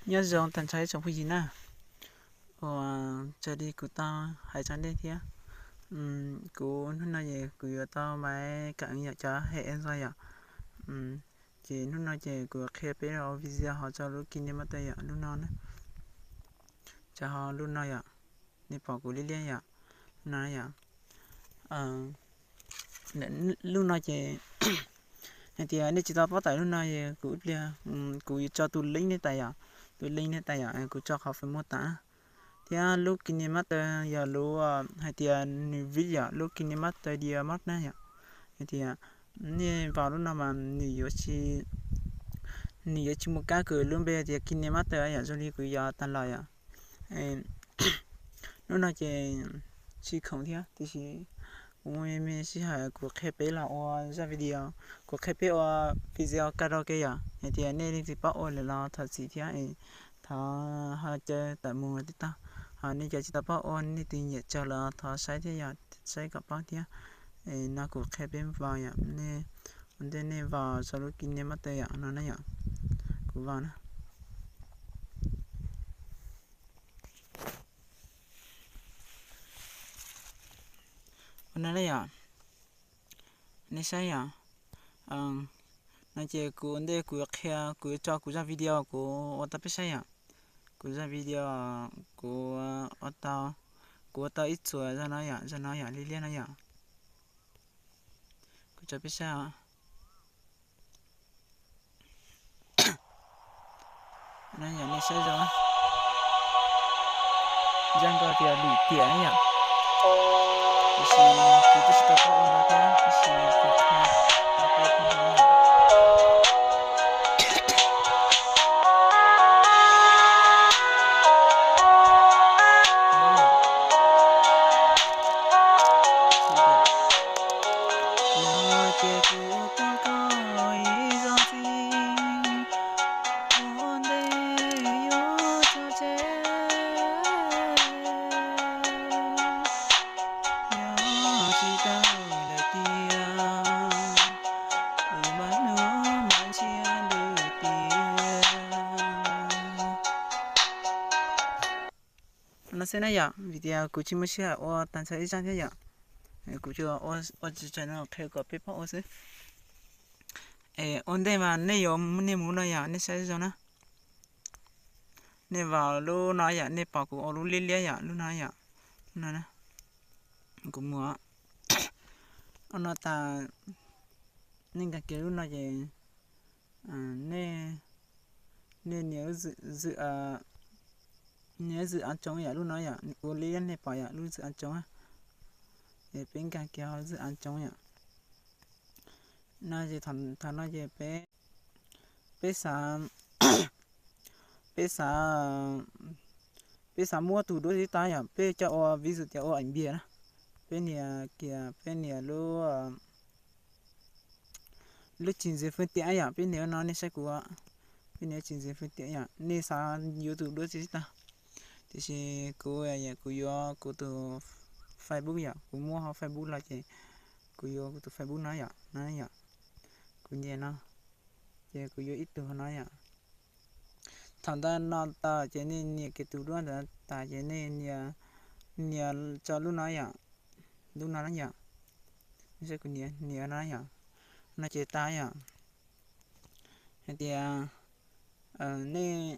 Nyob zoo tag nrho ib tsoom phooj ywg na, ua raws li kuv tau hais tso ntej thiab, kuv hnub no ces kuv yuav tau maiv kam yom, cov he e ntxo yom. Ces hnub no ces kuv qhia peb ua video ho tso lub KineMaster yom, lub no na, tso ho lub no yom, nej pom kuv liab liab yom, lub no yom. Lub no ces hais tias nej tsis tau paub tải lub no es kuv ib pliag kuv yuav tso tus link nej tải yom, tus link nej tải yom, kuv tso qhov phần mô tả na. Thiab lub KineMaster yog lub hais tias nws vib yom, lub KineMaster Studio Mode na yom. Hais tias nej vào lub no mas nws yuav tsis, nws yuav tsis mus kab kws lub npe tias KineMaster yom, zoo li kuv yog tag los yom. Lub no ces tsis khoom thiab tiam sis kuv me me sij hawm kuv qhia peb los ua zaj video, kuv qhia peb ua video karaoke yom. Hais tias nej leej twg paub ua lawm los thov txim thiab, thov ho caw tawm mus tib tag. Ho nej cov tsis tau paub ua, nej twg nyiam tso los thov saib thiab yom, saib kom paub thiab. No kuv qhia peb vào yom, nej ua ntej nej vào sau lub KineMaster yom, no na yom. Kuv vào na. Ua no na yom, nej saib yom. No ces kuv ua ntej kuv yuav qhia, kuv yuav tso kuv zaj video kuv ua tau peb saib yom. Kuv zaj video kuv ua tau, kuv ua tau ib txuas zaj no yom, zaj no yom, liab liab no yom. Kuv tso peb saib os. No yom, nej saib zoo, zaj nkaus tias lwm tiam yom. Tiam sis kuv twb tsis tau paub ua no thiab, tiam sis kuv qhia tau peb ua no. Ces kuv ua koj ib zaug ntxiv, ua ntej yuav tso tseg, yog tsis tau lawm tiag, kuv mas hnub mas ntsiag lwm tiam. No xwb na yom, vim tias kuv tsis muaj sij hawm ua tag nrho ib zaj thiab yom. Kuv tsuas ua tsis tsawg no qhia kom peb paub ua xwb. Es ua ntej mas nej yuav, nej mus no yom, nej saib zoo na. Nej vào lub no yom, nej pom kuv ua lub liab liab yom, lub no yom. Lub no na, kuv mus ua no tas, nej nkag kiag lub no ces nej, nej nias, nias zwm av tsoov yom, lub no yom, ua liab liab nej pom yom, lub zwm av tsoov. Es peb nkag kiag ho zwm av tsoov yom. No ces thaum no ces peb, peb xav, peb xav, peb xav muab tus duab tib tag yom, peb coj ua ví dụ tias ua ảnh npias na. Peb nias kiag, peb nias lub, lub trình duyệt phương tiện yom, peb nias no nej saib kuv, peb nias trình duyệt phương tiện yom, nej xav yuav tus duab tib tag. Tiam sis kuv, kuv yuav kuv tus Facebook yom, kuv muab hauv Facebook los ces kuv yuav kuv tus Facebook no yom, no yom. Kuv nias no, ces kuv yuav ib tug no yom. Thaum ntawd no tas ces nej nias kiag tus duab ntawd tas ces nej nias, nias tso lub no yom, lub no na yom. Kuv nias, nias no yom, no ces tas yom. Hais tias nej,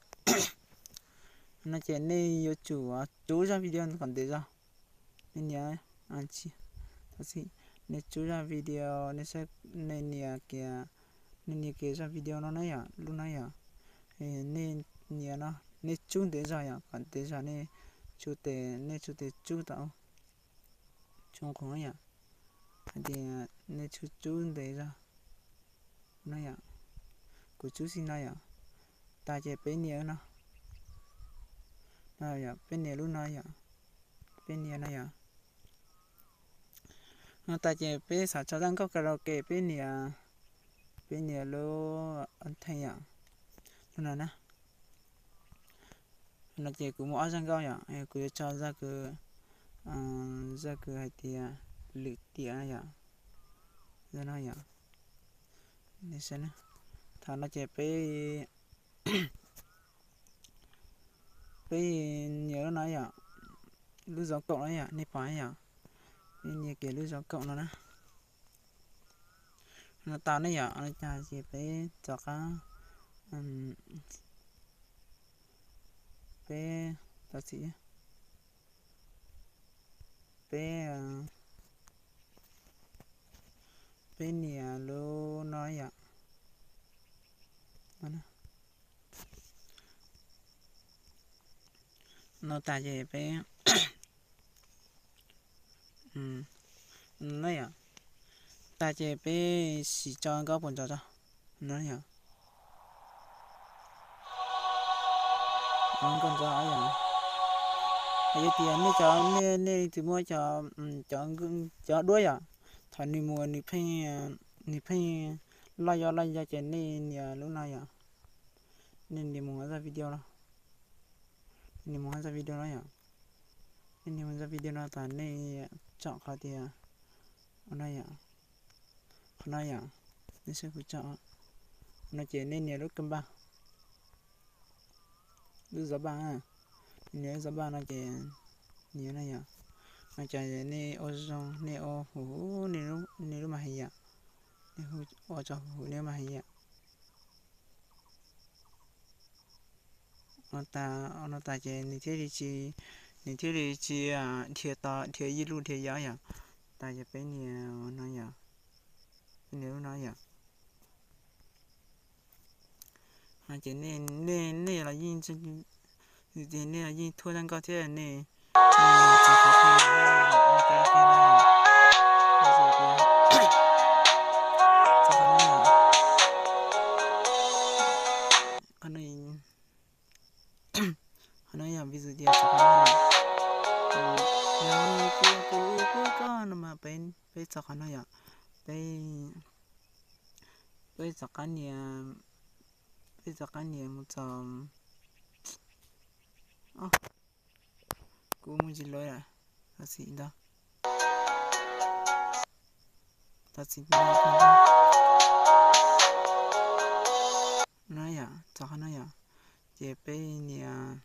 no ces nej yuav tsum tsub zaj video kom ntev zog. Nej nias, nej tsub zaj video, nej nias kiag, nej nias kiag zaj video no na yom, lub no yom. Nej nias no, nej tsub ntev zog yom, kom ntev zog nej tsum tes, nej tsum tes tsub tau, tsum qhov yom. Hais tias nej tsub tsub ntev zog no yom, kuv tsub xij no yom. Tas ces peb nias no, no yom, peb nias lub no yom, peb nias no yom. No tas ces peb xav tso zaj nkauj karaoke, peb nias, peb nias lub nthe yom, lub no na. No ces kuv muaj ob zaj nkauj yom, kuv yuav tso zaj kws, zaj kws hais tias lwm tiam yom, zaj no yom. Thaum no ces peb, Peb nias lub no yom, lub zov kaum no yom, nej pom yom. Peb nias kiag lub zov kaum no na. No tau ne yom, no cas ces peb rov qab, peb, tau txim, peb, peb nias lub no yom. No tas ces peb, no yom, tas ces peb sim tso nkauj puas ntsos tso. No yom, nkauj ntsos yom. Yog tias nej cov, nej, nej leej twg muaj cov, cov, cov duab yom, thaum nws mus nws pheej, nws pheej loj yog loj yog ces nej nias lub no yom. Nej nias mus zaj video no, nej nias mus zaj video no yom. Nej nias mus zaj video no tas nej tsom qhov tias, no yom, qhov no yom, nej saib kuv tsom, no ces nej nias lub kab npaj, lub zov npaj, nias lub zov npaj no ces nias no yom. No ces nej ua zoo, nej ua huv huv nej lub màn hình yom, nej ua tso huv huv nej lub màn hình yom. No tas ces nws thiaj li tsis, nws thiaj li tsis dhia to, dhia ib lub dhia yov yom. Tas ces peb nias no yom, peb nias lub no yom. No ces nej, nej los yeej, nej los yeej thuaj zaj nkauj thiab nej, nej txog qhov, qhov no yog vis tias txog qhov no, no mas peb txog qhov no yom, peb, peb rov qab nias, peb rov qab nias mus txog, kuv mus tsis lawm, thov txim ntau, thov txim ntau. No yom, txog qhov no yom, ces peb nias,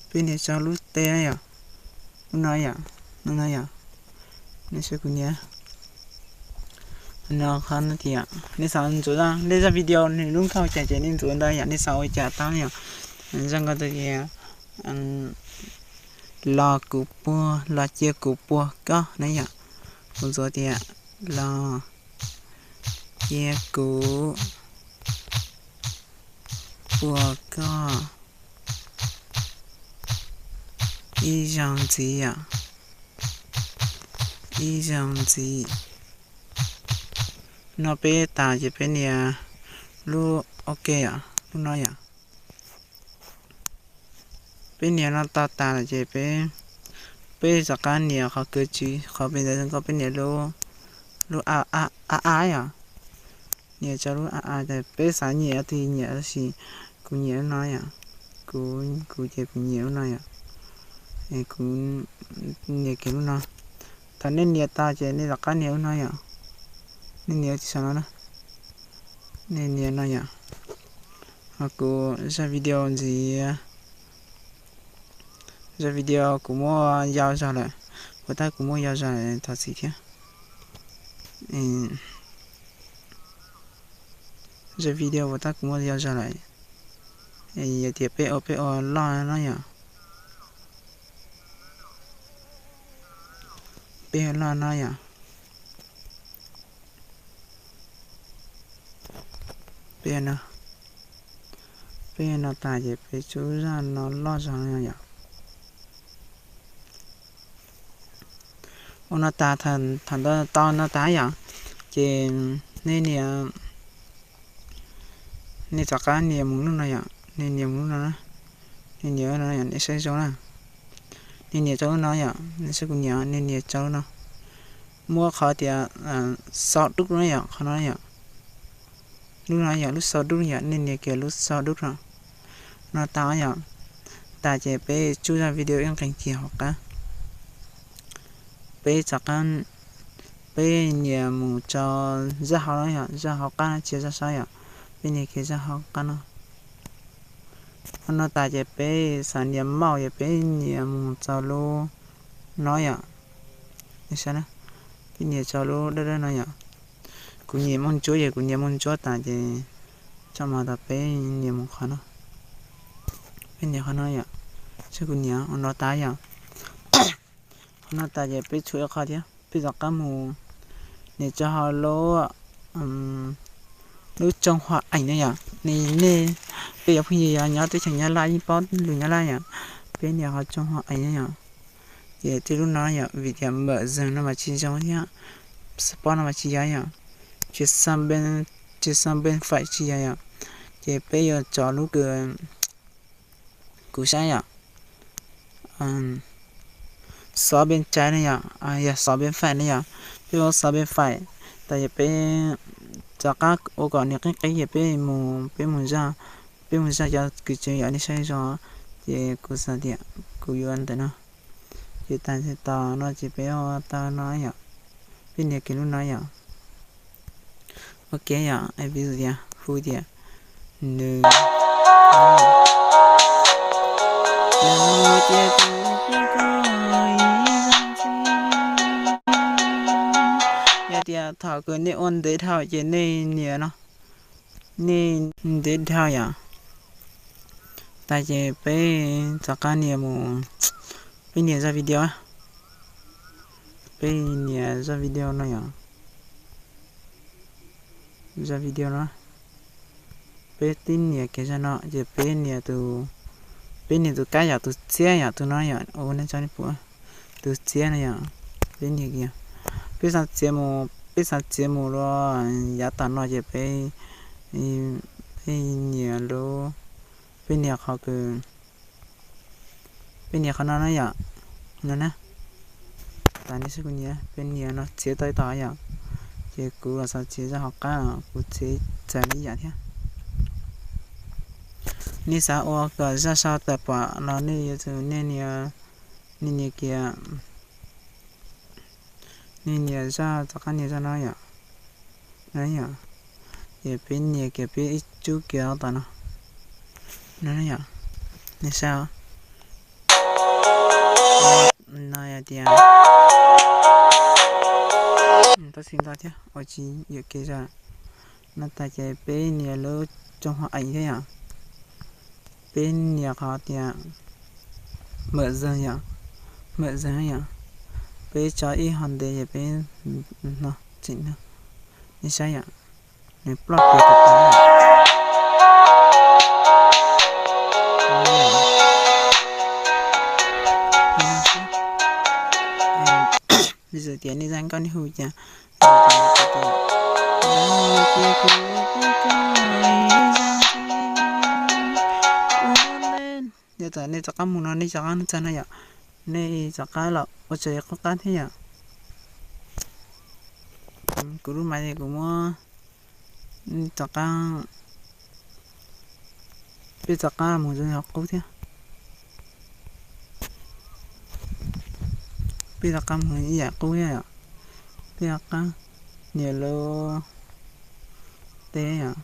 peb nias tso lub teb yom, lub no yom, lub no yom, nej saib kuv nias. No qhov no tias nej xav ntxuav nej zaj video nws lub nkauj cas ces nej ntxuav ntawd yom, nej xav ua cas tau yom. Zaj nkauj tias los kuv puag, los cia kuv puag koj na yom. Kuv ntxuav tias los cia kuv puag koj ib zaug ntxiv yom, ib zaug ntxiv. No peb tas ces peb nias lub ok yom, lub no yom. Peb nias no tau tas lawm ces peb, peb rov qab nias qhov kawg tswv qhov peb ntawd zoo nkauj, peb nias lub, lub a a yom. Nias tso lub a a tas, peb xav nyiam twg nyiam, tab sis kuv nyiam lub no yom. Kuv, kuv ces kuv nyiam lub no yom. Kuv nias kiag lub no. Thaum nej nias tau ces nej rov qab nias lub no yom. Nej nias tiv saum no na. Nej nias no yom. Ho kuv zaj video ntxiv, zaj video kuv muab yau zog lawm, puas tab kuv muab yau zog lawm thov txim thiab. Zaj video puas tab kuv muab yau zog lawm. Yog tias peb ua, peb ua loj no yom. Peb ua loj no yom. Peb no, peb no tas ces peb tsub zaj no loj zog no yom. Ua no tas, thaum ntawd tau no tas yom, ces nej nias, nej rov qab nias mus lub no yom, nej nias mus lub no na, nej nias no yom, nej saib zoo na. Nej nias rau lub no yom, nej saib kuv nias, nej nias rau lub no. Muaj qhov tias xo dub no yom, qhov no yom. Lub no yog lub xo dub yom, nej nias kiag lub xo dub no. No tas yom, tas ces peb tsub zaj video ib nqes kiag hauv qab. Peb rov qab, peb nias mus rau zaj hauv no yom, zaj hauv qab tsis yog zaj saib yom. Peb nias kiag zaj hauv qab no. Hauv no tas ces peb xav nias mauj ces peb nias mus txog lub no yom. Peb nias txog lub dawb dawb no yom. Kuv nias muaj ntsuab ces kuv nias muaj ntsuab tas ces tso mas tas peb nias mus qhov no. Peb nias qhov no yom. Saib kuv nias ua no tas yom. Qhov no tas ces peb tshuav ib qho thiab, peb rov qab mus nias tso hauv lub, lub tsoo hua ees no yom. Nej, peb cov phooj ywg nyob teb chaws Nyab Laj yeej paub lus Nyab Laj yom. Peb nias qhov tsoo hua ees no yom. Ces tib lub no yom, vim tias npawm zeeg no mas tsis zoo thiab, spot no mas tsis yog yom. Tsis xav npe faim tsis yog yom. Ces peb yuav tso lub kws kuv saib yom, xov npe tsaib ne yom, yog xov npe faim ne yom. Peb ua xov npe faim tas yog peb rov qab ua kom nws qib qib ces peb mus, peb mus zaj, peb mus zaj cov kws tseem yom, nej saib zoo. Ces kuv xav tias kuv yuav ntawm no. Ces tas tos no ces peb ua tau no yom. Peb nias kiag lub no yom. Ok yom, vis tias hu tias nws, yog tias thaum kws nej ua ntev dhau ces nej nias no, nej ntev dhau yom. Tas ces peb rov qab nias mus, peb nias zaj video, peb nias zaj video no yom. Zaj video no, peb tib nias kiag zaj no ces peb nias tus, peb nias tus kab yom, tus txiab yom, tus no yom, ua nej tso nej pum, tus txiab no yom. Peb nias kiag, peb xav txiav mus, peb xav txiav mus rau yav tom no ces peb, peb nias lub, peb nias qhov kws, peb nias qhov no na yom, no na. Tas nej saib kuv nias, peb nias no txiav tau ib tom yom. Ces kuv los xav txiav zaj hauv qab, kuv txiav txawv li yam thiab. Nej xav ua kom zaj sau tawm pom los nej yuav tsum nej nias, nej nias kiag, nej nias zaj, rov qab nias zaj no yom. No yom, ces peb nias kiag peb ib tsub kiag tom no. No yom, nej saib, no yog tias, tab sis ntau thiab ua tsis yuam kev zaj. No tas ces peb nias lub tsoo hua ees thiab yom. Peb nias qhov tias npawm zeeg yom, npawm zeeg yom. Peb tso ib hom ntev ces peb no tseem no, nej saib yom, nws ploj kiag tas tas. Li tias nej zaj nkauj nej hu cas. Yog tas nej rov qab mus no nej rov qab txog no yom, nej rov qab los ua tsaug qub qab thiab yom. Kuv lub mas kuv muab, rov qab, peb rov qab mus zoo yog qub thiab. Peb rov qab mus ib yam qub thiab yom. Peb rov qab nias lub teb yom.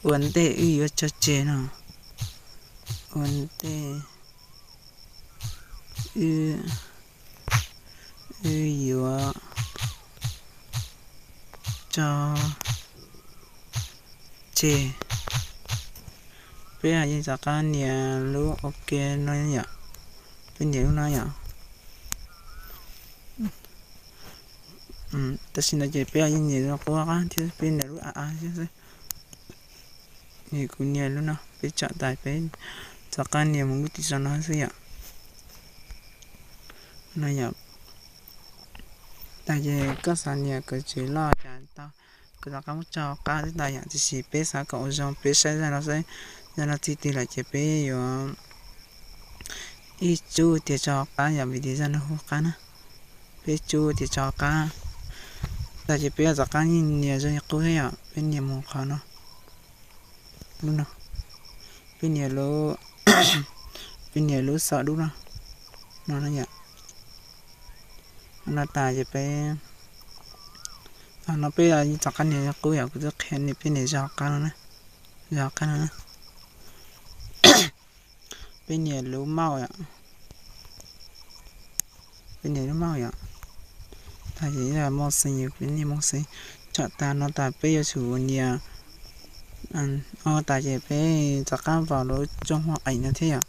Ua ntej wb yuav tso tseg no. Ua ntej wb, wb yuav tso tseg. Peb yeej rov qab nias lub ok no yom. Peb nias lub no yom. Tam sim no ces peb yeej nias lub qub qab thiab peb nias lub a a thiab xwb. Kuv nias lub no, peb tsom tas peb rov qab nias mus lub tim sau no xwb yom. No yom, tas ces koj xav nias kav tswv loj cas tau, koj rov qab muab tso qab xwb tas yom. Tiam sis peb xav kom ua zoo peb saib zaj no, saib zaj no txij twg lawm ces peb yuav ib tsub tias tso qab yom, vim tias zaj no hu qab na. Peb tsub tias tso qab. Tas ces peb rov qab nias zoo li qub thiab yom, peb nias mus qhov no, lub no, peb nias lub, peb nias lub xaum dub no, no na yom. No tas ces peb No peb rov qab nias qub yom, kuv twb qhia nej peb nias zog qab no na, zog qab no na. Peb nias lub mouse yom, peb nias lub mouse yom. Tag ces yog mouse xeev, peb nias mouse xeev. Tsom tas no tas peb yuav tsum nias o tas ces peb rov qab vào lub trong hoa ảnh no thiab yom.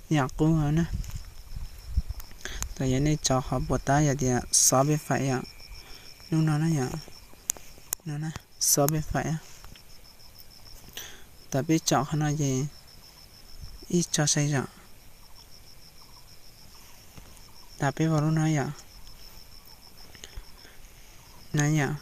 Yam qub na. Tas yog nej tso qhov puas tab yog tias Shopify yom, lub no na yom, Shopify. Tas peb tsom qhov no ces ib tso sai yom. Tas peb vào lub no yom. Na yom.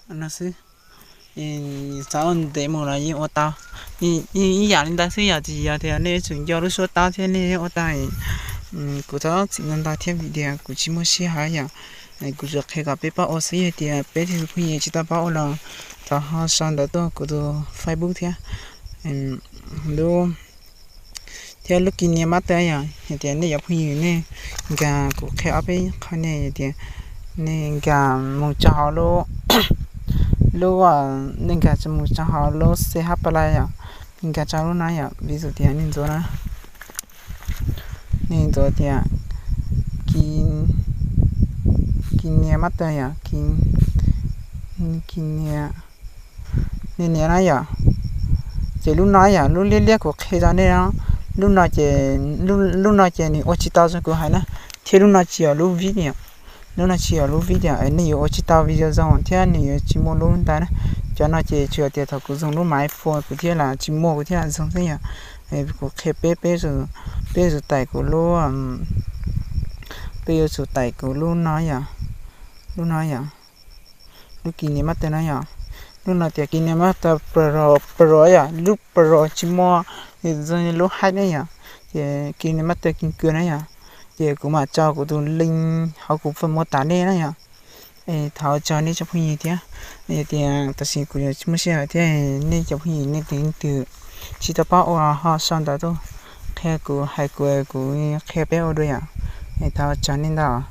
No xwb. Xav ua ntev mus los yeej ua tau. Ib yam li ntawd xwb yom, tsis yog tias nej yuav tsum nco lub suab tab thiab nej ua tau. Kuv thov txim ntau ntau thiab vim tias kuv tsis muaj sij hawm yom. Kuv tsuas qhia kom peb paub ua xwb, yog tias peb tus phooj ywg tsis tau paub ua los thov ho sau ntawv tuaj kuv tus Facebook thiab. Lub thiab lub KineMaster yom, yog tias nej cov phooj ywg nej nkag, kuv qhia ob peb qho nej, yog tias nej nkag mus tso hauv lub, lub, nej nkag mus tso hauv lub C H Play yom, nkag tso lub no yom, vis dum tias nej ntxuav na, nej ntxuav tias Ki, KineMaster yom, Ki, Kine, nej nias na yom. Ces lub no yom, lub liab liab kuv qhia rau nej no, lub no ces, lub no ces nws ua tsis tau zoo kuv hais na, thiab lub no tsis yog lub video, lub no tsis yog lub video, nej yuav ua tsis tau video zoo thiab nws yuav tsis muaj lub ntawd na. Cov no ces tsuas yog tias thaum kuv zoo lub máy phone kuv thiaj li tsis muaj, kuv thiaj zoo xwb yom. Kuv qhia peb, peb, peb yuav tsum tải kuv lub, peb yuav tsum tải kuv lub no yom, lub no yom, lub KineMaster no yom. Lub no tias KineMaster Pro, Pro yom, lub Pro tsis muaj, zoo lub hais ne yom. Ces KineMaster King Kua na yom. Ces kuv mam tso kuv tus link hauv kuv phần mô tả nej na yom. Es thov txog nej cov phooj ywg thiab, yog tias tam sim kuv yuav tsis muaj sij hawm thiab, nej cov phooj ywg nej tus leej twg tsis tau paub ua ho sau ntawv tuaj qhia kuv, hais kuv, kuv qhia peb ua dua yom. Es thov txog nej ntau.